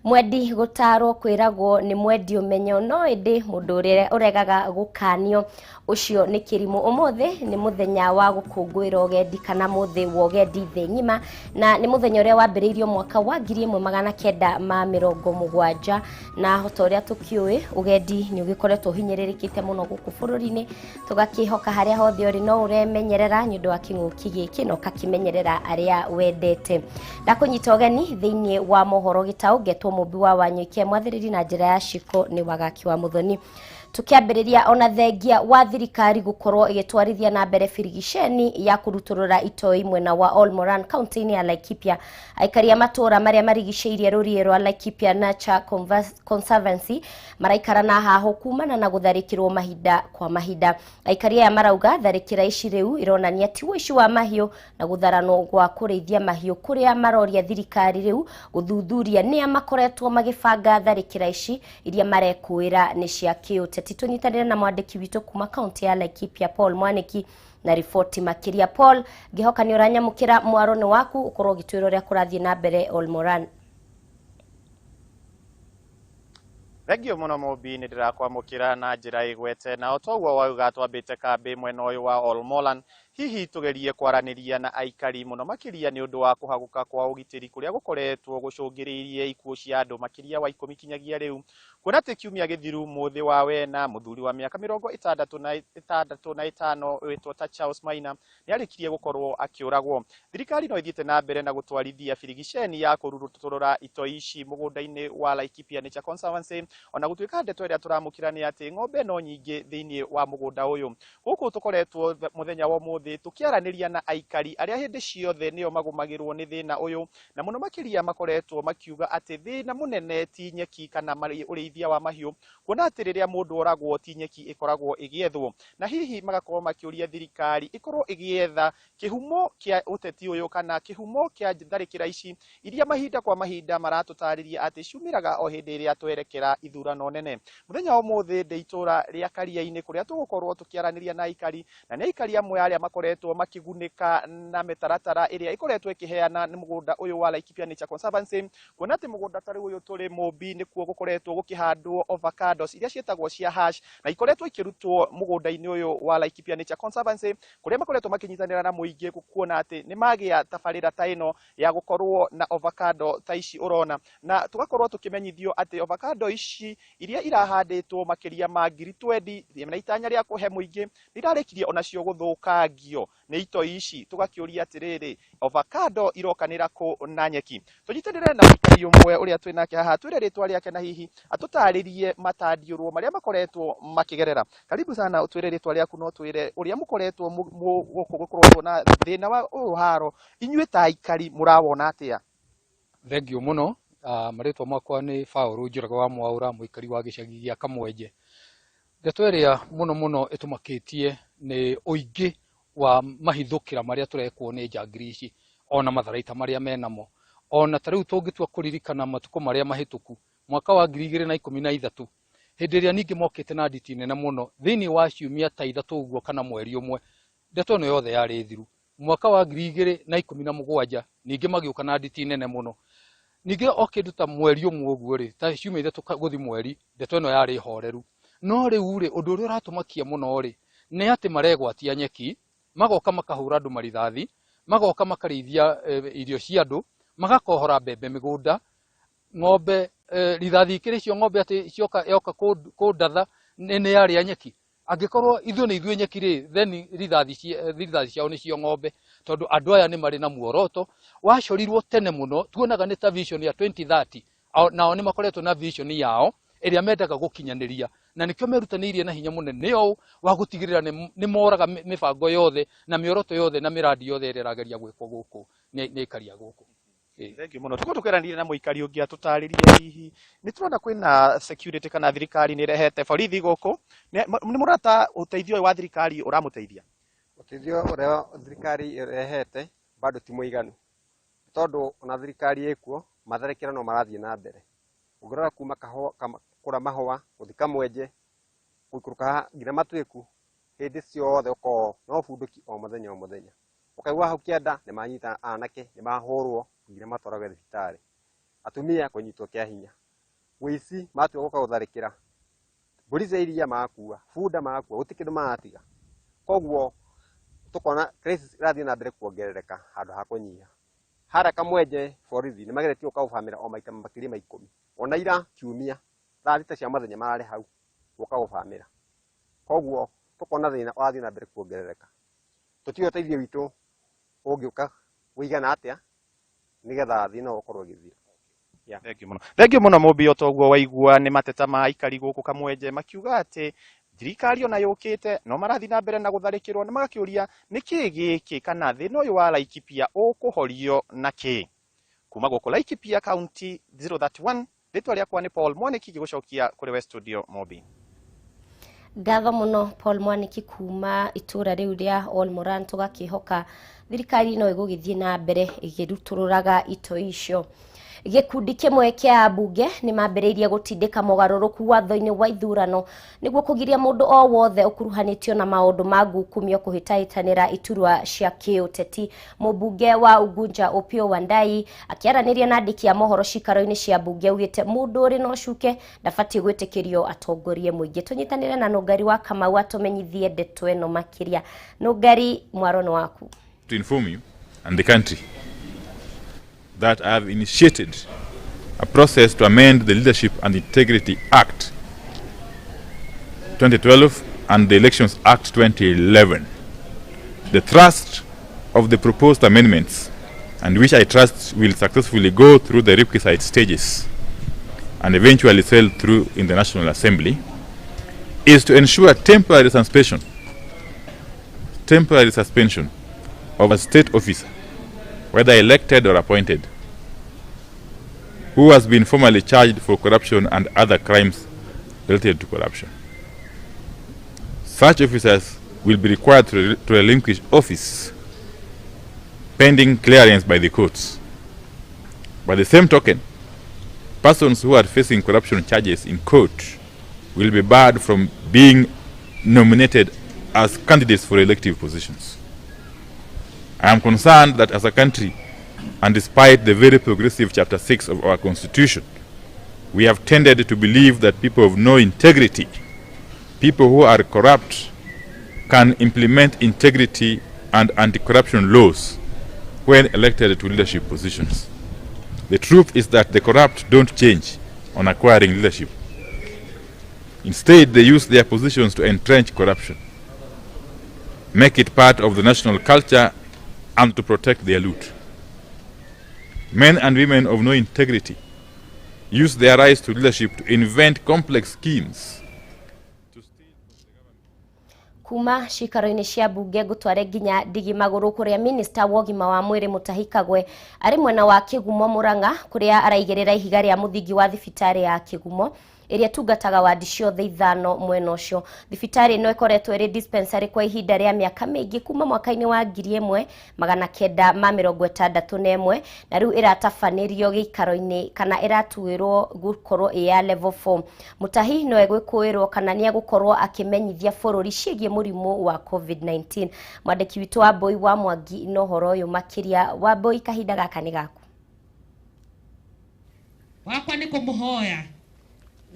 Mwendi gũtarwo kwĩragwo nĩ mwendi ũmenyo no ĩndĩ mũndũ ũrĩa ũregaga gũkanio ũcio nĩ kĩrimũ. Ũmũthĩ nĩ mũthenya wa gũkũngũĩra ũgendi kana mũthĩ wa ũgendi thĩ ng'ima, na nĩ mũthenya ũrĩa wambĩrĩirio mwaka wa 1970, na ta ũrĩa tũkĩũĩ ũgendi nĩ ũgĩkoretwo ũhinyĩrĩrĩkĩte mũno gũkũ bũrũri-inĩ. Tũgakĩhoka harĩa hothe ũrĩ no ũremenyerera nĩ ũndũ wa kĩng'ũki gĩkĩ na ũgakĩmenyerera arĩa wendete. Ndakũnyita ũgeni thĩinĩ wa mohoro gĩtaũ, ngetwo Mũmbi wa Wanyũike, mwathĩrĩri na njĩra ya ciko nĩ Wagaki wa Mũthoni. Tukiambĩrĩria, ona thengia wa thirikari gũkorwo ĩgĩtwarithia na mbere birigiceni ya kũrutũrũra itoi mwena wa Olmoran kaunti-inĩ ya Laikipia, aikari a matũũra marĩa marigicĩirie rũriĩ rwa Laikipia Nature Conservancy maraikara na hahũ kumana na gũtharĩkĩrwo mahinda kwa mahinda. Aikari aya marauga tharĩkĩra ici rĩu ironania ti ũici wa mahiũ na gũtharanwo gwa kũrĩithia mahiũ, kũrĩa maroria thirikari rĩu gũthuthuria nĩa makoretwo magĩbanga tharĩkĩra ici iria marekũĩra nĩ cia kĩũteti. Tũnyitanĩre na mwandĩki witũ kuma kaunti ya Laikipia Paul Mwaniki na riboti makĩria. Paul, ngĩhoka nĩ ũranyamũkĩra, mwaro nĩ waku, ũkorwo ũgĩtwĩra ũrĩa kũrathiĩ na mbere Olmoran. Thengio mũno Mũmbi, nĩ ndĩrakwamũkĩra na njĩra ĩgwete, na o toguo wauga twambĩte kambĩ mwena ũyũ wa Olmolan, hihi tũgerie kwaranĩria na aikari mũno makĩria nĩ ũndũ wa kũhagũka kwa ũgitĩri kũrĩa gũkoretwo gũcũngĩrĩirie ikuũ cia andũ makĩria wa 10 kinyagia rĩu, kuona atĩ kiumia gĩthiru mũthĩ wa wena mũthuri wa mĩaka 65 wĩtwo ta Charles Maina nĩ arĩkirie gũkorwo akĩũragwo. Thirikari no ĩthiĩte na mbere na gũtwarithia birigiceni ya kũrutũrũra itoi ici mũgũnda-inĩ wa Laikipia Nature Conservancy, ona gũtuĩka ndeto ĩrĩa tũramũkĩra nĩ atĩ ng'ombe no nyingĩ thĩinĩ wa mũgũnda ũyũ. Gũkũ tũkoretwo mũthenya wa ũmũthĩ tũkĩaranĩria na aikari arĩa hĩndĩ ciothe nĩo magũmagĩrwo nĩ thĩna ũyũ, na mũno makĩria makoretwo makiuga atĩ thĩna mũnene ti nyeki kana ũrĩithia wa mahiũ, kuona atĩ rĩrĩa mũndũ oragwo ti nyeki ĩkoragwo ĩgĩethwo, na hihi magakorwo makĩũria thirikari ĩkorwo ĩgĩetha kĩhumo kĩa ũteti ũyũ kana kĩhumo kĩa tharĩkĩra ici iria mahinda kwa mahinda maratũtarĩria atĩ ciumĩraga o hĩndĩ ĩrĩa twerekera ithurano nene. Mũthenya wa ũmũthĩ ndĩ itũra rĩa Karia-inĩ kũrĩa tũgũkorwo tũkĩaranĩria na aikari, na nĩ aikari amwe arĩa makoretwo makĩgunĩka na mĩtaratara ĩrĩa ĩkoretwo ĩkĩheana nĩ mũgũnda ũyũ wa Laikipia Nature Conservancy, kuona atĩ mũgũnda ta rĩu ũyũ tũrĩ Mũmbi nĩkuo gũkoretwo gũkĩhandwo avocados iria ciĩtagwo cia hash, na ikoretwo ikĩrutwo mũgũnda-inĩ ũyũ wa Laikipia Nature Conservancy, kũrĩa makoretwo makĩnyitanĩra na mũingĩ kuona atĩ nĩ magĩa tabarĩra ta ĩno ya gũkorwo na avocado ta ici ũrona, na tũgakorwo tũkĩmenyithio atĩ avocado ici iria irahandĩtwo makĩria ma 20,000 na itanya rĩa kũhe mũingĩ nĩ irarĩkirie onacio gũthũkangio nĩ itoi ici. Tũgakĩũria atĩrĩrĩ, avocado irokanĩra kũ na nyeki? Tũnyitanĩre na mũikari ũmwe ũrĩa twĩ nake haha, twĩre rĩtwa rĩake na hihi atũtarĩrie matandiũrwo marĩa makoretwo makĩgerera. Karibu sana, ũtwĩre rĩtwa rĩaku na ũtwĩre ũrĩa mũkoretwo gũkũ gũkoretwo na thĩna wa ũyũ haro, inyuĩ ta aikari mũrawona atĩa? Thengio mũno. Marĩtwa makwa nĩ Paũlũ Njoroge wa Mwaũra, mũikari wa gĩcagi gĩa Kamwenje. Ndeto ĩrĩa mũno mũno ĩtũmakĩtie nĩ ũingĩ wa mahithũkĩra marĩa tũrekwo nĩ njangiri ici, ona matharaita marĩa menamo. Ona ta rĩu tũngĩtua kũririkana matukũ marĩa mahĩtũku, mwaka wa 2013, hĩndĩ ĩrĩa ningĩ mokĩte na nditi nene mũno thĩinĩ wa ciumia ta 3 ũguo kana mweri ũmwe, ndeto ĩno yothe yarĩ thiru. Mwaka wa 2017 ningĩ magĩũka na nditi nene mũno, ningĩ o kĩndũ ta mweri ũmwe ũguo rĩ, ta ciumia 3 gũthi mweri, ndeto ĩno yarĩ horeru. No rĩu rĩ, ũndũ ũrĩa ũratũmakia mũno rĩ, nĩ atĩ maregwatia nyeki, magoka makahũra andũ marithathi, magoka makarĩithia irio cia andũ, magakohora mbembe mĩgũnda, ng'ombe, rithathi ikĩrĩ cio ng'ombe atĩ cioka yoka kũndatha nĩ yarĩa nyeki. Angĩkorwo ithuĩ nĩ ithuĩ nyeki rĩ, then rithathi ciao nĩ cio ng'ombe, tondũ andũ aya nĩ marĩ na muoroto wacorirwo tene mũno, tuonaga nĩ ta vision ya 2030, nao nĩ makoretwo na vision yao ĩrĩa mendaga gũkinyanĩria, na nĩkĩo merutanĩirie na hinya mũnene ũũ wa gũtigĩrĩra nĩ moraga mĩbango yothe na mĩoroto yothe na mĩradi yothe ĩrĩa ĩrageria gwĩkwo gũkũ nĩ aikari a gũkũ. Thank you mũno. Tũkorwo tũkĩaranĩria na mũikari ũngĩ atũtarĩrie hihi nĩ tũrona kwĩna security kana thirikari nĩ ĩrehete borithi gũkũ, nĩ mũrata ũteithio ũyũ wa thirikari ũramũteithia? Ũteithio ũrĩa thirikari ĩrehete bado ti mũiganu, tondũ ona thirikari ĩkuo matharĩkĩra no marathiĩ na mbere. Ũngĩrora kuma kũra mahũa gũthiĩ Kamwenje gũikũrũka haha nginya Matuĩku, hĩndĩ ciothe ũkoragwo no bunduki o mũthenya o mũthenya. Ũkaigua hau kĩanda nĩ manyita anake, nĩ mahũrwo nginya matwaragwo thibitarĩ. Atumia kũnyitwo kĩa hinya, wĩici, matua gũka gũtharĩkĩra mbũri cia iria makua, bunda makua, gũtirĩ kĩndũ maratiga. Koguo tũkona crisis ĩrathiĩ na mbere kuongerereka handũ ha kũnyiha. Harĩa Kamwenje borithi nĩ mageretie gũka gũbamĩra o maita makĩria ma 10, ona ira kiumia thaa 6 cia mũthenya mararĩ hau gũka gũbamĩra. Koguo tũkona thĩna ũrathiĩ na mbere kuongerereka. Tũtiũĩ ũteithio witũ ũngĩũka ũigana atĩa nĩgetha thĩna ũyũ ũkorwo ũgĩthira. Thank you mũno, thank you mũno Mũmbi. O toguo waigua nĩ mateta ma aikari gũkũ Kamwenje makiuga atĩ thirikari ona yũkĩte no marathiĩ na mbere na gũtharĩkĩrwo, na magakĩũria nĩkĩ gĩkĩ kana thĩna ũyũ wa Laikipia ũkũhorio na kĩ. Kuma gũkũ Laikipia County 031, rĩtwa rĩakwa nĩ Paul Mwaniki, ngĩgũcokia kũrĩ we studio, Mũmbi. Ngatho mũno Paul Mwaniki kuma itũra rĩu rĩa Olmoran. Tũgakĩhoka thirikari no ĩgũgĩthiĩ na mbere ĩgĩrutũrũraga itoi icio. Gĩkundi kĩmwe kĩa ambunge nĩ mambĩrĩirie gũtindĩka mogarũrũku watho-inĩ wa ithurano nĩguo kũgiria mũndũ o wothe ũkuruhanĩtio na maũndũ ma ngukumio kũhĩtahĩtanĩra iturwa cia kĩũteti. Mũmbunge wa Ugunja Opiyo Wandayi akĩaranĩria na andĩki a mohoro cikaro-inĩ cia mbunge augĩte mũndũ ũrĩ na ũcuke ndabatiĩ gwĩtĩkĩrio atongorie mũingĩ. Tũnyitanĩre na Nũngari wa Kamau atũmenyithie ndeto ĩno makĩria. Nũngari, mwaro nĩ waku. To inform you and the country that I have initiated a process to amend the Leadership and Integrity Act 2012 and the Elections Act 2011. The thrust of the proposed amendments, and which I trust will successfully go through the requisite stages and eventually sail through in the National Assembly, is to ensure temporary suspension of a state officer, whether elected or appointed, who has been formally charged for corruption and other crimes related to corruption. Such officers will be required to relinquish office pending clearance by the courts. By the same token, persons who are facing corruption charges in court will be barred from being nominated as candidates for elective positions. I am concerned that as a country, and despite the very progressive Chapter 6 of our Constitution, we have tended to believe that people of no integrity, people who are corrupt, can implement integrity and anti-corruption laws when elected to leadership positions. The truth is that the corrupt don't change on acquiring leadership. Instead, they use their positions to entrench corruption, make it part of the national culture, and to protect their loot. Men and women of no integrity use their rise to leadership to invent complex schemes Kuma cikaro-inĩ cia mbunge ngũtware nginya ndigi magũrũ kũrĩa minista wa ũgima wa mwĩrĩ Mutahi Kagwe arĩ mwena wa Kĩgumo Mũrang'a, kũrĩa araigĩrĩra ihiga rĩa mũthingi wa thibitarĩ ya Kĩgumo ĩrĩa ĩtungataga wandi ciothe 5 mwena ũcio. Thibitarĩ ĩno ĩkoretwo ĩrĩ dispensary kwa ihinda rĩa mĩaka mĩingĩ kuma mwaka-inĩ wa 1961, na rĩu ĩratabanĩrio gĩikaro-inĩ kana ĩratuĩrwo gũkorwo ĩ ya level 4. Mutahi no egwĩkũĩrwo kana nĩ egũkorwo akĩmenyithia bũrũri ciĩgiĩ mũrimũ wa COVID-19. Mwandĩki witũ wa Mbui wa Mwangi na ũhoro ũyũ makĩria. Wambui, kahinda gaka nĩ gaku. Wakwa nĩ kũmũhoya.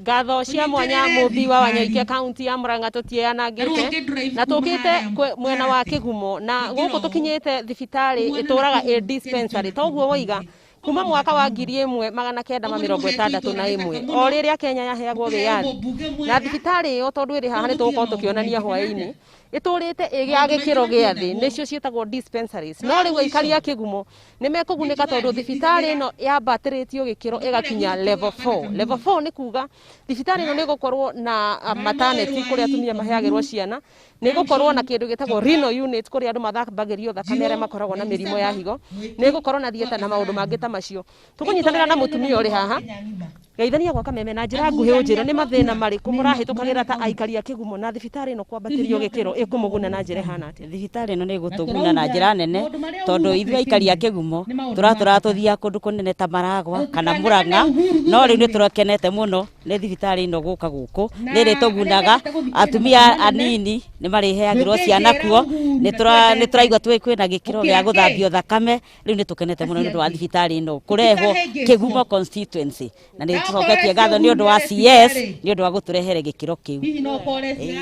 Ngatho cia mwanya mũmbi wa Wanyoike, kaunti ya Murang'a tũtianangĩte na tũkĩte mwena wa Kĩgumo na gũkũ tũkinyĩte thibitarĩ ĩtũraga ĩ dispensary toguo woiga kuma mwaka wa 1961, o rĩrĩa Kenya yaheagwo wĩyathi. Na thibitarĩ ĩyo tondũ ĩrĩ haha nĩ tũgũkorwo tũkĩonania hwaĩ-inĩ, ĩtũrĩte ĩ ya gĩkĩro gĩa thĩ, nĩcio ciĩtagwo dispensaries. No rĩu aikari a Kĩgumo nĩ mekũgunĩka tondũ thibitarĩ ĩno yambatĩrĩtio gĩkĩro ĩgakinya level 4. Level 4 nĩ kuga thibitarĩ ĩno nĩ ĩgũkorwo na maternity kũrĩa atumia maheagĩrwo ciana, nĩ ĩgũkorwo na kĩndũ gĩtagwo renal unit kũrĩa andũ mathambagĩrio thakame arĩa makoragwo na mĩrimũ ya higo, nĩ ĩgũkorwo na theatre na maũndũ mangĩ ta macio. Tũkũnyitanĩra na mũtumia ũrĩ haha. Geithania gwa kameme na njĩra nguhĩ ũnjĩre nĩ mathĩna marĩkũ mũrahĩtũkagĩra ta aikari a Kĩgumo na thibitarĩ ĩno kwambatĩrio gĩkĩro ĩkũmũguna na njĩra ĩhana atĩa? Thibitarĩ ĩno nĩ ĩgũtũguna na njĩra nene tondũ ithuĩ aikari a Kĩgumo tũratũra tũthiaga kũndũ kũnene ta Maragwa kana Murang'a, no rĩu nĩ tũrakenete mũno nĩ thibitarĩ ĩno gũka gũkũ nĩ ĩrĩtũgunaga. Atumia anini nĩ marĩheagĩrwo ciana kuo, nĩ tũraigua kwĩna gĩkĩro gĩa gũthambio thakame. Rĩu nĩ tũkenete mũno nĩ ũndũ wa thibitarĩ ĩno kũrehwo Kĩgumo constituency, na nĩ tũcoketie ngatho nĩ ũndũ wa CS nĩ ũndũ wa gũtũrehere gĩkĩro kĩu.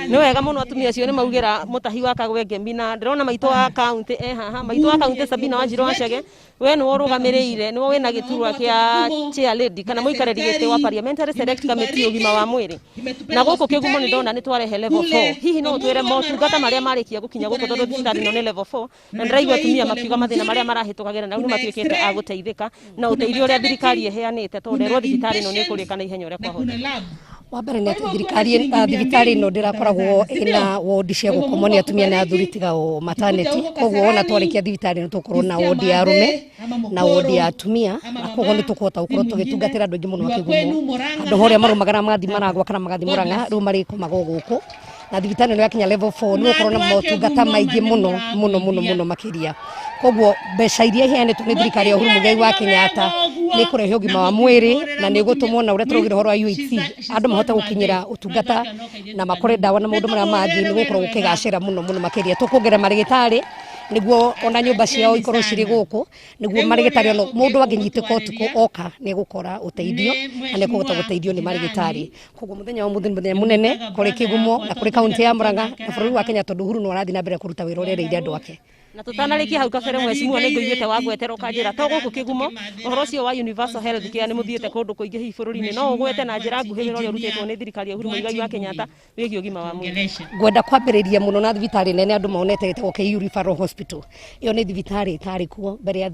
Nĩ wega mũno atumia acio nĩ maugĩra mũtahi wa Kagwe Ngemi, na ndĩrona maitũ wa kaunti e haha, maitũ wa kaunti Sabina Wanjirũ Wachege, we nĩwe ũrũgamĩrĩire, nĩwe wĩna gĩturwa kĩa chair lady kana mũikarĩri gĩtĩ wa Parliamentary Select Committee ũgima wa mwĩrĩ, na gũkũ Kĩgumo nĩ ndona nĩ twarehe level 4. Hihi no ũtwĩre motungata marĩa marĩkia gũkinya gũkũ tondũ thibitarĩ ĩno nĩ level 4, na ndĩraigua atumia makiuga mathĩna marĩa marahĩtũkagĩra na rĩu nĩ matuĩkĩte a gũteithĩka na ũteithio ũrĩa thirikari ĩheanĩte tondũ erwo thibitarĩ ĩno nĩ ĩkũrĩka na ihenya ũrĩa kwahoteka. Wa mbere nĩ atĩ thirikari thibitarĩ ĩno ndĩrakoragwo ĩna wondi cia gũkomwo nĩ atumia na athuri tiga o maternity, koguo ona twarĩkia thibitarĩ ĩno tũgũkorwo na wondi ya arũme na wondi ya atumia, na koguo nĩ tũkũhota gũkorwo tũgĩtungatĩra andũ aingĩ mũno a Kĩgumo. Andũ horĩa marũmagara magathiĩ Maragwa kana magathiĩ Murang'a rĩu marĩkomaga o gũkũ, na thibitarĩ ĩno yakinya level 4 nĩ gũkorwo na motungata maingĩ mũno mũno mũno mũno makĩria. Koguo mbeca iria iheanĩtwo nĩ thirikari ya Uhuru Muigai wa Kenyatta nĩ kũrehe ũgima wa mwĩrĩ na nĩ gũtũmwo na ũrĩa tũraugire ũhoro wa UHC andũ mahote gũkinyĩra ũtungata na makore ndawa na maũndũ marĩa mangĩ, nĩ gũkorwo gũkĩgacĩra mũno mũno makĩria. Tũkuongerera marĩgĩtarĩ nĩguo ona nyũmba ciao ikorwo cirĩ gũkũ, nĩguo marĩgĩtarĩ ona mũndũ angĩnyitĩka ũtukũ oka nĩ egũkora ũteithio na nĩ ekũhota gũteithio nĩ marĩgĩtarĩ. Koguo mũthenya wa ũmũthĩ nĩ mũthenya mũnene kũrĩ Kĩgumo na kũrĩ kaunti ya Murang'a na bũrũri wa Kenya, tondũ Uhuru no arathiĩ na mbere kũruta wĩra ũrĩa erĩire andũ ake. Na tũtanarĩkia hau kabere mheshimiwa nĩ ngũiguĩte wa gwetera ũkanjĩra to gũkũ Kĩgumo ũhoro ũcio wa universal health care nĩ mũthiĩte kũndũ kũingĩ hihi bũrũri-inĩ, no ũgwete na njĩra nguhĩ wĩra ũrĩa ũrutĩtwo nĩ thirikari ya Uhuru Muigai wa Kenyatta wĩgiĩ ũgima wa mwĩrĩ? Ngwenda kwambĩrĩria mũno na thibitarĩ nene andũ monete ĩtagwo KU Referral Hospital. Ĩyo nĩ thibitarĩ ĩtarĩ kuo mbere ya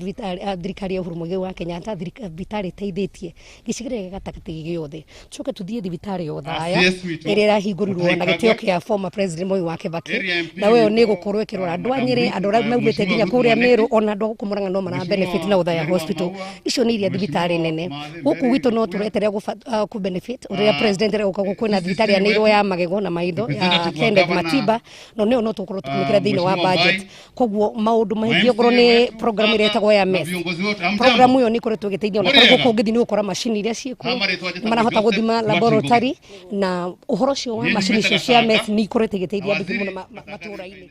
thirikari ya Uhuru Muigai wa Kenyatta, thibitarĩ ĩteithĩtie gĩcigĩrĩra gĩa gatagatĩ gĩothe. Tũcoke tũthiĩ thibitarĩ ya Othaya ĩrĩa ĩrahingũrirwo na gĩtĩo kĩa former president Moi wa Kibaki, na ĩyo nĩ ĩgũkorwo ĩkĩrora andũ a Nyĩrĩ, andũ arĩa maumĩte nginya kũrĩa Meru, ona andũ a gũkũ Murang'a no mara benefit na Othaya Hospital. Icio nĩ iria thibitarĩ nene gũkũ gwitũ, no tũreterera kũ benefit ũrĩa president arĩgũka gũkũ na thibitarĩ yanĩirwo ya magego na maitho ya Kenneth Matiba, no nĩyo no tũgũkorwo tũkĩmĩkĩra thĩinĩ wa budget. Koguo maũndũ maingĩ okorwo nĩ program ĩrĩa ĩtagwo ya MES, program ĩyo nĩ ĩkoretwo ĩgĩteithia ona korwo gũkũ ũngĩthiĩ nĩ ũgũkora macini iria ciĩkuo marahota gũthima laboratory, na ũhoro ũcio wa macini icio cia MES nĩ ikoretwo igĩteithia andũ aingĩ mũno matũũra-inĩ.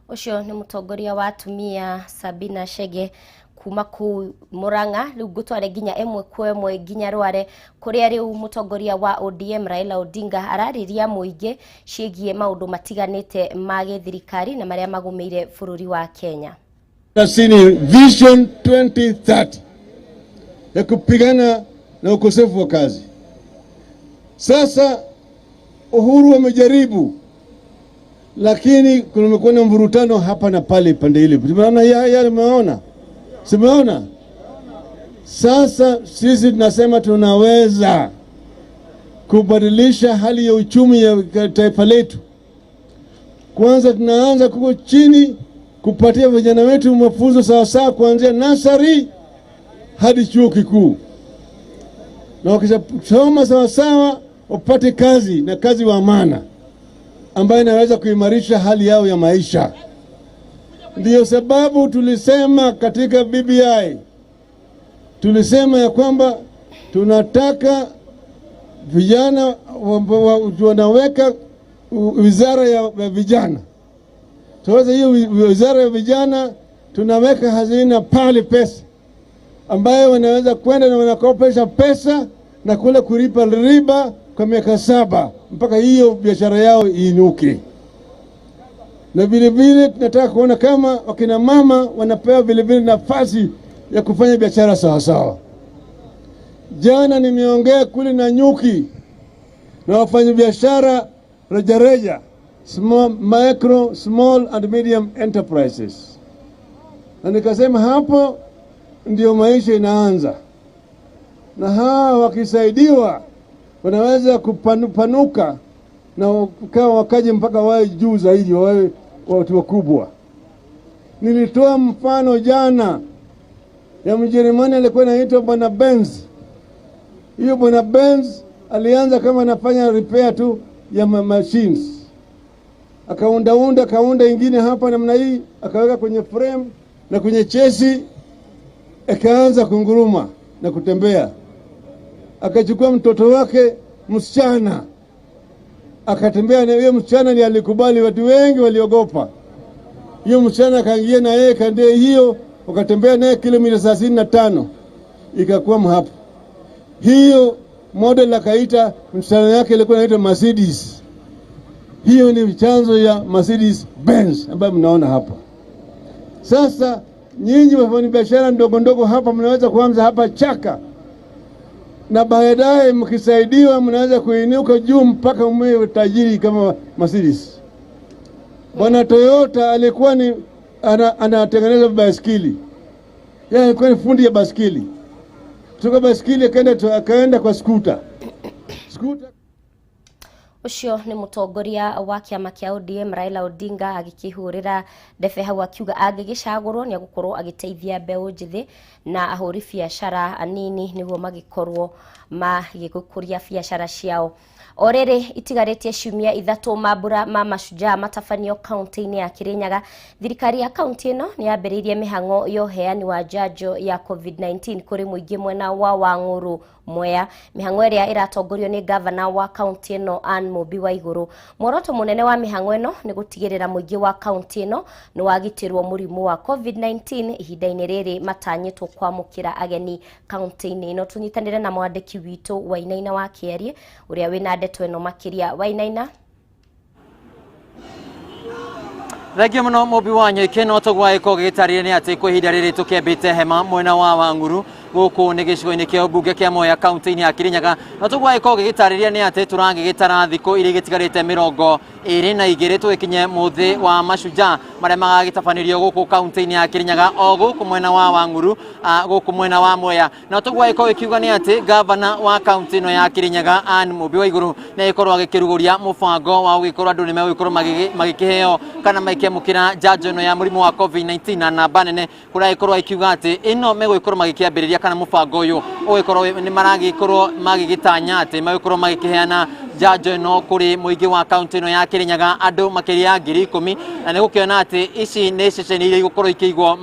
Ũcio nĩ mũtongoria wa atumia Sabina Chege kuma kũu Murang'a. Rĩu ngũtware nginya ĩmwe kwa ĩmwe nginya Rware kũrĩa rĩu mũtongoria wa ODM Raila Odinga ararĩria mũingĩ ciĩgiĩ maũndũ matiganĩte ma gĩthirikari na marĩa magũmĩire bũrũri wa Kenya. Sini Vision 2030 ya kupigana na ukosefu wa kazi. Sasa Uhuru amejaribu, lakini kumekuwa na mvurutano hapa na pale pande ile. Tumeona yale, umeona? Simeona? Sasa sisi tunasema tunaweza kubadilisha hali ya uchumi ya taifa letu. Kwanza tunaanza kuko chini kupatia vijana wetu mafunzo sawasawa kuanzia nursery hadi chuo kikuu, na wakishasoma sawasawa wapate kazi na kazi wa maana ambayo inaweza kuimarisha hali yao ya maisha. Ndiyo sababu tulisema katika BBI, tulisema ya kwamba tunataka vijana wanaweka wizara ya vijana. Sasa hiyo wizara ya vijana tunaweka hazina pale pesa ambayo wanaweza kwenda na wanakopesha pesa na kule kulipa riba kwa miaka 7 mpaka hiyo biashara yao iinuke. Na vile vile tunataka kuona kama wakina mama wanapewa vile vile nafasi ya kufanya biashara sawa sawa. Jana nimeongea kule na nyuki na wafanyabiashara rejareja, small, micro, small and medium enterprises, na nikasema hapo ndio maisha inaanza, na hawa wakisaidiwa wanaweza kupanuka na kawa wakaje mpaka wawe juu zaidi, wawe watu wakubwa. Nilitoa mfano jana ya Mjerumani alikuwa anaitwa Bwana Benz. Hiyo bwana Benz alianza kama anafanya repair tu ya machines, akaundaunda akaunda ingine hapa namna hii, akaweka kwenye frame na kwenye chassis, akaanza kunguruma na kutembea. Akachukua mtoto wake msichana akatembea na hiyo msichana, ndiye alikubali, watu wengi waliogopa. Hiyo msichana akaingia na yeye kandee hiyo, wakatembea naye kilomita 35 ikakuwa hapo. Hiyo model akaita msichana yake ilikuwa inaitwa Mercedes. Hiyo ni chanzo ya Mercedes Benz ambayo mnaona hapa. Sasa nyinyi wafanyabiashara ndogo ndogo hapa mnaweza kuanza hapa Chaka, na baadaye mkisaidiwa mnaweza kuinuka juu mpaka mwe tajiri kama Mercedes. Bwana Toyota alikuwa ni anatengeneza baiskeli, yeye alikuwa ni fundi ya baiskeli. Kutoka baiskeli akaenda kwa skuta. Skuta Ucio nĩ mũtongoria wa kĩama kĩa ODM Raila Odinga agĩkĩhũrĩra ndebe hau akiuga angĩgĩcagũrwo nĩ egũkorwo agĩteithia mbeũ njĩthĩ na ahũri biacara anini nĩguo magĩkorwo magĩgũkũria biacara ciao. O rĩrĩ itigarĩtie ciumia 3 mambura ma Mashujaa matabanio kaunti-inĩ ya Kirinyaga, thirikari ya kaunti ĩno nĩ yambĩrĩirie mĩhang'o ya ũheani wa njanjo ya COVID-19 kũrĩ mũingĩ mwena wa Wang'ũrũ Mwea. Mĩhang'o ĩrĩa ĩratongorio nĩ gavana wa kaunti ĩno Anne Mũmbi Waigũrũ. Muoroto mũnene wa mĩhang'o ĩno nĩ gũtigĩrĩra mũingĩ wa kaunti ĩno nĩ wagitĩrwo mũrimũ wa COVID-19 ihinda-inĩ rĩrĩ matanyĩtwo kwamũkĩra ageni kaunti-inĩ ĩno. Tũnyitanĩre na mwandĩki witũ Wainaina wa Kĩarie ũrĩa wĩna ndeto ĩno makĩria. Wainaina. Thengio muno Mũmbi wa Nyoike. No tũguo agĩkorwo gĩgĩtarĩria nĩ atĩ kwa ihinda rĩrĩ tũkĩambĩte hema mwena wa Wang'uru gũkũ nĩ gĩcigo-inĩ kĩa ũmbunge kĩa Mwea kaunti-inĩ ya Kirinyaga. No tũguo agĩkorwo gĩgĩtarĩria nĩ atĩ tũragĩgĩtara thikũ iria igĩtigarĩte 22 tũgĩkinye mũthĩ wa Mashujaa marĩa magagĩtabanĩrio gũkũ kaunti-inĩ ya Kirinyaga o gũkũ mwena wa Wang'uru gũkũ mwena wa Mwea. Na tũguo agĩkorwo gĩkiuga nĩ atĩ gavana wa kaunti ĩno ya Kirinyaga Anne Mũmbi Waigũrũ nĩ agĩkorwo agĩkĩrugũria mũbango wa gũgĩkorwo andũ nĩ megũgĩkorwo magĩkĩheo kana magĩkĩamũkĩra njanjo ĩno ya mũrimũ wa COVID-19 na namba nene, kũrĩa agĩkorwo agĩkiuga atĩ ĩno megũgĩkorwo magĩkĩambĩrĩria kana mũbango ũyũ ũgĩkorwo nĩ maragĩkorwo magĩgĩtanya atĩ megũkorwo magĩkĩheana njanjo ĩno kũrĩ mũingĩ wa kaunti ĩno ya Kirinyaga andũ makĩria ya 10,000, na nĩ gũkĩona atĩ ici nĩ ceceni iria igũkorwo ikĩigwo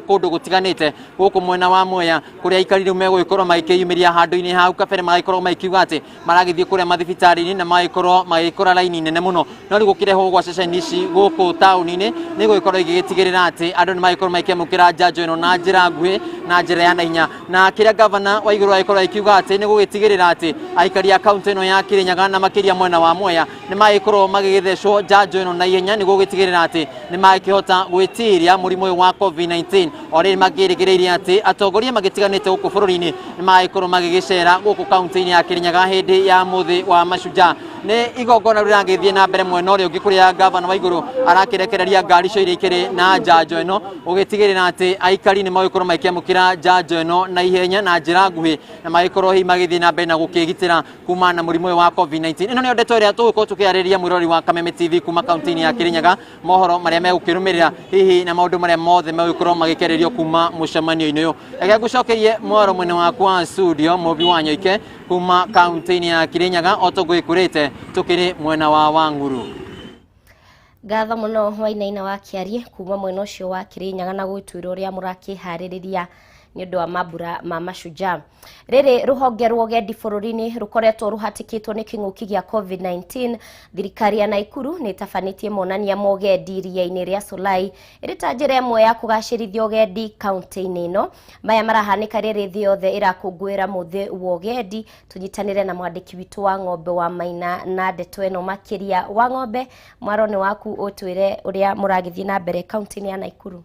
kũndũ gũtiganĩte gũkũ mwena wa Mwea kũrĩa aikari rĩu megũgĩkorwo magĩkĩyumĩria handũ-inĩ hau kabere magĩkorwo magĩkiuga atĩ maragĩthiĩ kũrĩa mathibitarĩ-inĩ na magĩkorwo magĩkora raini nene mũno. No rĩu gũkĩrehwo gwa ceceni ici gũkũ taũni-inĩ nĩ gũgĩkorwo igĩgĩtigĩrĩra atĩ andũ nĩ magĩkorwo magĩkĩamũkĩra njanjo ĩno na njĩra nguhĩ na njĩra ya naihenya. Na kĩrĩa gavana Waigũrũ agĩkorwo agĩkiuga atĩ nĩ gũgĩtigĩrĩra atĩ aikari a kaunti ĩno ya Kirinyaga na makĩria mwena wa Mwea nĩ magĩkorwo magĩgĩthecwo njanjo ĩno na ihenya nĩguo gũtigĩrĩra atĩ nĩ magĩkĩhota gwĩtiria mũrimũ ũyũ wa COVID-19. O rĩrĩ makĩrĩgĩrĩirie atĩ atongoria magĩtiganĩte gũkũ bũrũri-inĩ nĩ magĩkorwo magĩgĩcera gũkũ kaunti-inĩ ya Kirinyaga hĩndĩ ya mũthĩ wa Mashujaa. Nĩ igongona rĩragĩthiĩ na mbere mwena ũrĩa ũngĩ kũrĩa gavana Waigũrũ arakĩrekereria ngari icio iria ikĩrĩ na njanjo ĩno ũgĩtigĩrĩra atĩ aikari nĩ magĩkorwo magĩkĩamũkĩra njanjo ĩno na ihenya na njĩra nguhĩ na magĩkorwo hihi magĩthiĩ na mbere na gũkĩgitĩra kuma na mũrimũ ũyũ wa COVID-19. Ĩno nĩyo ndeto ĩrĩa tũgũkorwo tũkĩarĩrĩria mwĩrori wa Kameme TV kuma kaunti-inĩ ya Kirinyaga, mohoro marĩa megũkĩrũmĩrĩra hihi na maũndũ marĩa mothe megũkorwo magĩkĩarĩrio kuma mũcemanio-inĩ ũyũ. Reke ngũcokerie mwaro mwena wakwa wa studio Mũmbi wa Nyoike kuma kaunti-inĩ ya Kirinyaga o tũgwĩkũrĩte tũkĩrĩ mwena wa Wang'uru. Ngatho mũno Wainaina wa Kĩarie kuma mwena ũcio wa Kirinyaga na gwĩtwĩra ũrĩa mũrakĩharĩrĩria nĩ ũndũ wa mambura ma Mashujaa. Rĩrĩ rũhonge rwa ũgendi bũrũri-inĩ rũkoretwo rũhatĩkĩtwo nĩ kĩng'ũki gĩa COVID-19, thirikari ya Naikuru nĩ ĩtabanĩtie monania ma ũgendi iria-inĩ rĩa Solai ĩrĩ ta njĩra ĩmwe ya kũgacĩrithia ũgendi kaunti-inĩ ĩno. Maya marahanĩka rĩrĩ thĩ yothe ĩrakũngũĩra mũthĩ wa ũgendi. Tũnyitanĩre na mwandĩki witũ wa Ng'ombe wa Maina na ndeto ĩno makĩria. Wa Ng'ombe, mwaro nĩ waku, ũtwĩre ũrĩa mũragĩthiĩ na mbere kaunti-inĩ ya Naikuru.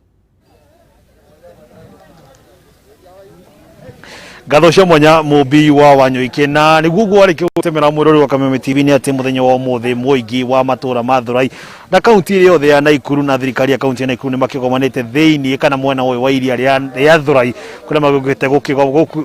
Ngatho cia mwanya Mũmbi wa Wanyoike, na nĩguo gwarĩkia gũtemera mwĩrori wa Kameme TV nĩ atĩ mũthenya wa ũmũthĩ mũingĩ wa matũra ma Thurai na kaunti ĩrĩa yothe ya Naikuru na thirikari ya kaunti ya Naikuru nĩ makĩgomanĩte thĩinĩ kana mwena ũyũ wa iria rĩa Thurai kũrĩa magĩũkĩte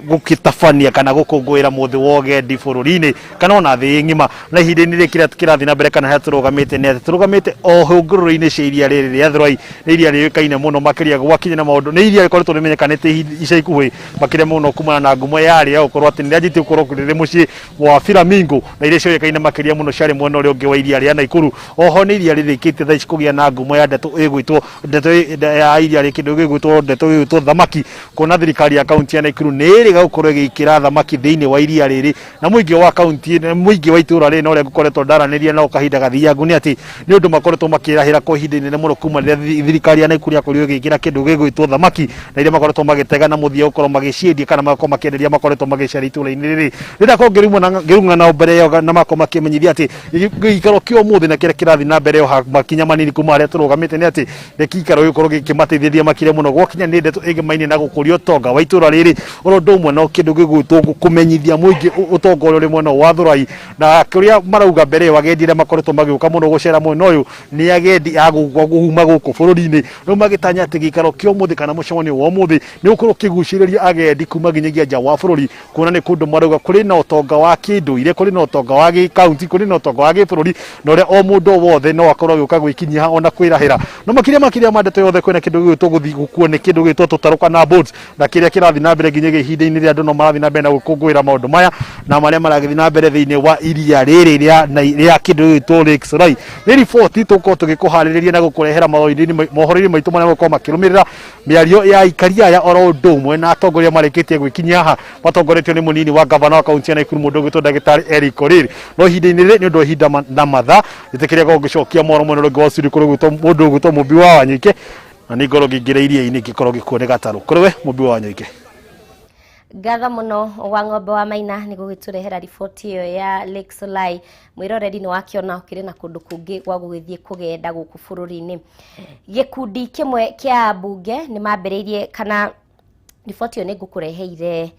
gũgĩtabania kana gũkũngũĩra mũthĩ wa ũgendi bũrũri-inĩ kana ona thĩ ng'ima. Na ihinda-inĩ rĩrĩ kĩrĩa kĩrathiĩ na mbere kana harĩa tũrũgamĩte nĩ atĩ tũrũgamĩte o hũngũrũrũ-inĩ cia iria rĩrĩ rĩa Thurai. Nĩ iria rĩũĩkaine mũno makĩria gwakinya na maũndũ, nĩ iria rĩkoretwo rĩmenyekanĩte ica ikuhĩ makĩria mũno kumana na na ngumo yarĩ ya gũkorwo atĩ nĩrĩanjĩtie gũkorwo rĩrĩ mũciĩ wa flamingo na iria cioĩkaine makĩria mũno ciarĩ mwena ũrĩa ũngĩ wa iria rĩa Naikuru. Oho nĩ iria rĩrĩkĩtie thaa ici kũgĩa na ngumo ya ndeto ĩgwĩtwo ndeto ya iria rĩ kĩndũ gĩgwĩtwo ndeto gĩgwĩtwo thamaki, kuona thirikari ya kaunti ya Naikuru nĩ ĩrĩga gũkorwo ĩgĩkĩra thamaki thĩinĩ wa iria rĩrĩ na mũingĩ wa kaunti, mũingĩ wa itũra rĩrĩ na ũrĩa ngũkoretwo ndaranĩria nao kahinda gathiangu nĩ atĩ nĩ ũndũ makoretwo makĩrahĩra kwa ihinda inene mũno kuma rĩrĩa thirikari ya Naikuru yakorirwo ĩgĩkĩra kĩndũ gĩgwĩtwo thamaki na iria makoretwo magĩtega na mũthia gũkorwo magĩciendia kana magakorwo makĩenderia makoretwo magĩcera itũra-inĩ rĩrĩ. Rĩrĩa ngĩrumwo nao mbere ĩyo na makorwo makĩmenyithia atĩ gĩikaro kĩa ũmũthĩ na kĩrĩa kĩrathiĩ na mbere o makinya manini kuma harĩa tũrũgamĩte nĩ atĩ nĩ gĩikaro gĩgũkorwo gĩkĩmateithĩrĩria makĩria mũno gwakinya nĩ ndeto ĩgĩmainie na gũkũria ũtonga wa itũra rĩrĩ, oro ũndũ ũmwe na kĩndũ gĩgwĩtwo kũmenyithia mũingĩ ũtonga ũrĩa ũrĩ mwena wa Thurai. Na kũrĩa marauga mbere ĩyo agendi arĩa makoretwo magĩũka mũno gũcera mwena ũyũ nĩ agendi a kuma gũkũ bũrũri-inĩ, rĩu magĩtanya atĩ gĩikaro kĩa ũmũthĩ kana mũcemanio wa ũmũthĩ nĩ ũgũkorwo ũkĩgucĩrĩria agendi kuma nginyagia nja wa bũrũri, kuona nĩ kũndũ marauga kũrĩ na ũtonga wa kĩndũire, kũrĩ na ũtonga wa gĩkaunti, kũrĩ na ũtonga wa gĩbũrũri, na ũrĩa o mũndũ wothe no akorwo agĩũka gwĩkinyia ona kwĩrahĩra. No makĩria ma ndeto yothe, kwĩna kĩndũ gĩgwĩtwo gũthiĩ gũkuo nĩ kĩndũ gĩgwĩtwo tũtarũ kana boats, na kĩrĩa kĩrathiĩ na mbere nginyagia ihinda-inĩ rĩrĩa andũ no marathiĩ na mbere na gũkũngũĩra maũndũ maya na marĩa maragĩthiĩ na mbere thĩinĩ wa iria rĩrĩ rĩa kĩndũ gĩgwĩtwo Lake Solai. Nĩ riboti tũgũkorwo tũgĩkũharĩrĩria na gũkũrehera mohoro-inĩ maitũ marĩa megũkorwo makĩrũmĩrĩra mĩario ya aikari aya oro ũndũ ũmwe na atongoria marĩkĩtie gwĩkinyia haha matongoretio nĩ mũnini wa gavana wa kaunti ya Naikuru, mũndũ ũgwĩtwo ndagĩtarĩ Eric Korir. No ihinda-inĩ rĩrĩ, nĩ ũndũ wa ihinda na mathaa, njĩtĩkĩria gũkorwo ngĩcokia mohoro mwena ũrĩa ũngĩ wa studio kũrĩ gwĩtwo mũndũ ũgwĩtwo Mũmbi wa Wanyoike, na nĩ ngorwo ngĩingĩra iria-inĩ ngĩkorwo ngĩkuo nĩ gatarũ. Kũrĩ we, Mũmbi wa Wanyoike. Ngatho mũno wa Ng'ombe wa Maina nĩ gũgĩtũrehera riboti ĩyo ya Lake Solai. Mwĩroreri, nĩ wakĩona ũkĩrĩ na kũndũ kũngĩ gwa gũgĩthiĩ kũgenda gũkũ bũrũri-inĩ. Gĩkundi kĩmwe kĩa ambunge nĩ mambĩrĩirie kana riboti ĩyo nĩ ngũkũreheire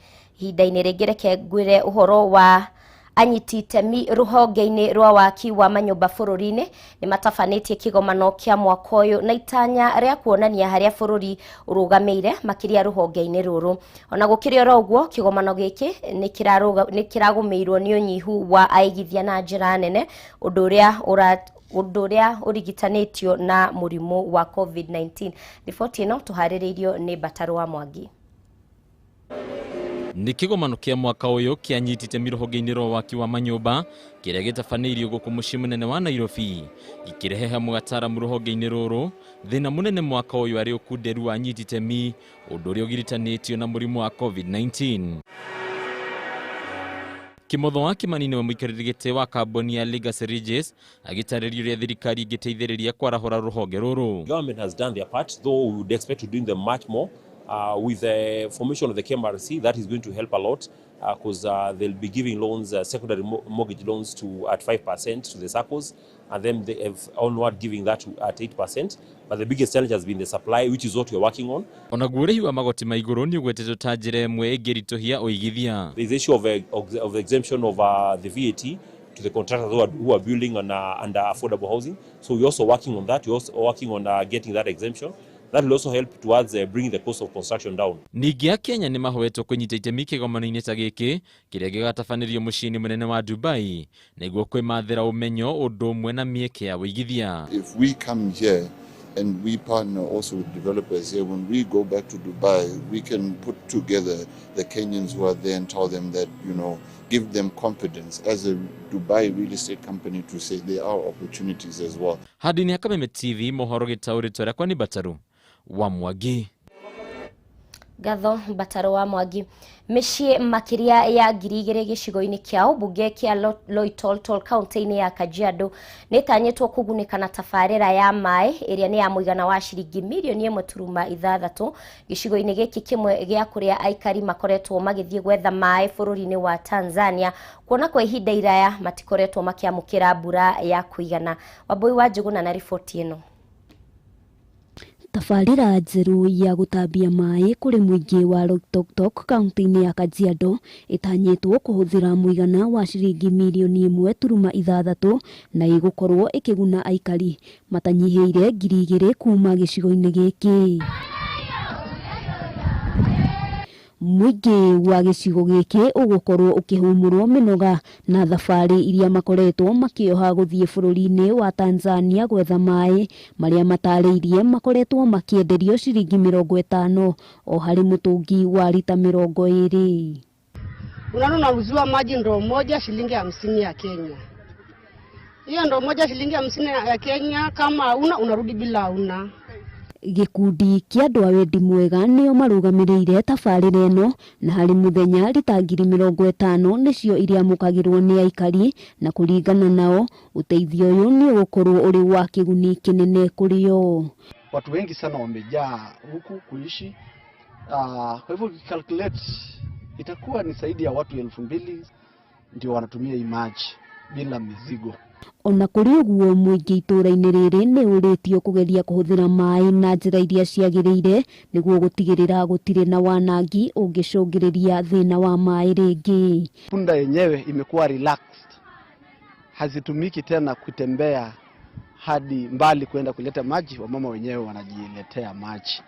ihinda-inĩ rĩngĩ. Reke ngwĩre ũhoro wa anyiti itemi rũhonge-inĩ rwa waki wa manyũmba bũrũri-inĩ nĩ matabanĩtie kĩgomano kĩa mwaka ũyũ na itanya rĩa kuonania harĩa bũrũri ũrũgamĩire makĩria rũhonge-inĩ rũrũ. Ona gũkĩrĩ oro ũguo, kĩgomano gĩkĩ nĩ kĩragũmĩirwo nĩ ũnyihu wa aigithia na njĩra nene, ũndũ ũrĩa ũrigitanĩtio na mũrimũ wa COVID-19. Riboti ĩno tũharĩrĩirio nĩ Mbatarũ wa Mwangi. Nĩ kĩgomano kĩa mwaka ũyũ kĩanyitĩte rũhonge-inĩ rwa waki wa manyũmba kĩrĩa gĩtabanĩirio gũkũ mũciĩ mũnene wa Nairobi, gĩkĩrehe hamwe ataaramu rũhonge-inĩ rũrũ. Thĩna mũnene mwaka ũyũ arĩ ũkunderu wa anyiti itemi, ũndũ ũrĩa ũgiritanĩtio na mũrimũ wa COVID-19. Kimotho wa Kimani nĩwe mũikarĩri gĩtĩ wa kambuni ya Legacy Ridges, agĩtarĩria ũrĩa thirikari ĩngĩteithĩrĩria kwarahũra rũhonge rũrũ. Government has done their part, though we would expect to do them much more. With the formation of the KMRC, that is going to help a lot because they'll be giving loans, secondary mortgage loans to at 5% to the SACCOs, and then they have onward giving that at 8%. But the biggest challenge has been the supply, which is what we're working on. Onaguo ũrĩhi wa magoti ma igũrũ nĩ ũgwetetwo ta njĩra ĩmwe ĩngĩritũhia ũigithia. There's the issue of the exemption of the VAT to the contractors who are building under affordable housing. So we're also working on that. We're also working on getting that exemption. That will also help towards bringing the cost of construction down. Ningĩ Akenya nĩ mahoetwo kũnyita itemi kĩgomano-inĩ ta gĩkĩ kĩrĩa gĩgatabanĩrio mũciĩ-inĩ mũnene wa Dubai nĩguo kwĩmathĩra ũmenyo ũndũ ũmwe na mĩeke ya ũigithia. If we come here and we partner also with developers here, when we go back to Dubai, we can put together the Kenyans who are there and tell them that, give them confidence as a Dubai real estate company to say there are opportunities as well. Handũ-inĩ ya Kameme TV mohoro gĩtaũrĩtwo rĩakwa nĩ Mbataru wa Mwangi. Ngatho, Mbataro wa Mwangi. Mĩciĩ makĩria ya 2000 gĩcigo-inĩ kĩa ũmbunge kĩa Loitoltol kaunti-inĩ ya Kajiado nĩ ĩtanyĩtwo kũgunĩka na tabarĩra ya maĩ ĩrĩa nĩ ya mũigana wa ciringi mirioni 1.6 gĩcigo-inĩ gĩkĩ kĩmwe gĩa kũrĩa aikari makoretwo magĩthiĩ gwetha maĩ bũrũri-inĩ wa Tanzania, kuona kwa ihinda iraya matikoretwo makĩamũkĩra mbura ya kũigana. Wambui wa Njũgũna na riboti ĩno. Tabarĩra njerũ ya gũtambia maĩ kũrĩ mũingĩ wa Loitoktok kaunti-inĩ ya Kajiado ĩtanyĩtwo kũhũthĩra mũigana wa ciringi mirioni 1.6 na ĩgũkorwo ĩkĩguna aikari matanyihĩire 2000 kuma gĩcigo-inĩ gĩkĩ. Mũingĩ wa gĩcigo gĩkĩ ũgũkorwo ũkĩhũmũrwo mĩnoga na thabarĩ iria makoretwo makĩoha gũthiĩ bũrũri-inĩ wa Tanzania gwetha maĩ marĩa matarĩirie makoretwo makĩenderio ciringi 50 o harĩ mũtũngi wa rita 20. Unaona, unauziwa maji ndoo moja shilingi 50 ya Kenya. Hiyo ndoo moja shilingi 50 ya Kenya, kama hauna unarudi bila hauna. Gĩkundi kĩa andũ a wendi mwega nĩo marũgamĩrĩire tabarĩra ĩno na harĩ mũthenya rita 50,000 nĩcio iriamũkagĩrwo nĩ aikari na kũringana nao ũteithio ũyũ nĩ ũgũkorwo ũrĩ wa kĩguni kĩnene kũrĩ o. Watu wengi sana wamejaa huku kuishi. Kwa hivyo ukicalculate itakuwa ni zaidi ya watu 2000 ndio wanatumia hii maji bila mizigo. Ona kũrĩ ũguo mũingĩ itũũra-inĩ rĩrĩ nĩ ũrĩtio kũgeria kũhũthĩra maĩ na njĩra iria ciagĩrĩire nĩguo gũtigĩrĩra gũtirĩ na wanangi ũngĩcũngĩrĩria thĩna wa maĩ rĩngĩ. Punda yenyewe imekuwa relaxed, hazitumiki tena kutembea hadi mbali kwenda kuleta maji, wamama wenyewe wanajiletea maji.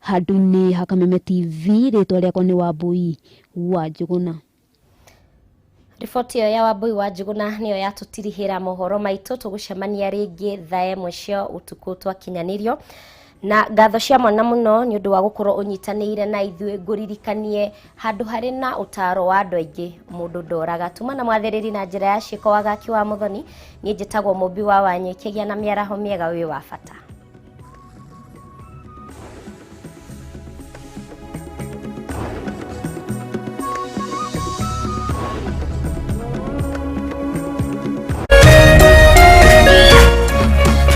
Handũ-inĩ ha Kameme TV, rĩtwa rĩakwa nĩ Wambui wa Njũgũna. Riboti ĩyo ya Wambui wa Njũgũna nĩyo yatũtirihĩra mohoro maitũ. Tũgũcemania rĩngĩ thaa 1 cia ũtukũ twakinyanĩrio na ngatho cia mwana mũno nĩ ũndũ wa gũkorwo ũnyitanĩire na ithuĩ. Ngũririkanie handũ harĩ na ũtaro wa andũ aingĩ mũndũ ndoraga. Tuma na mwathĩrĩri na njĩra ya ciĩko Wagaki wa Mũthoni. Niĩ njĩtagwo Mũmbi wa Wanyũi, kĩgĩa na mĩaraho mĩega wĩ wa bata.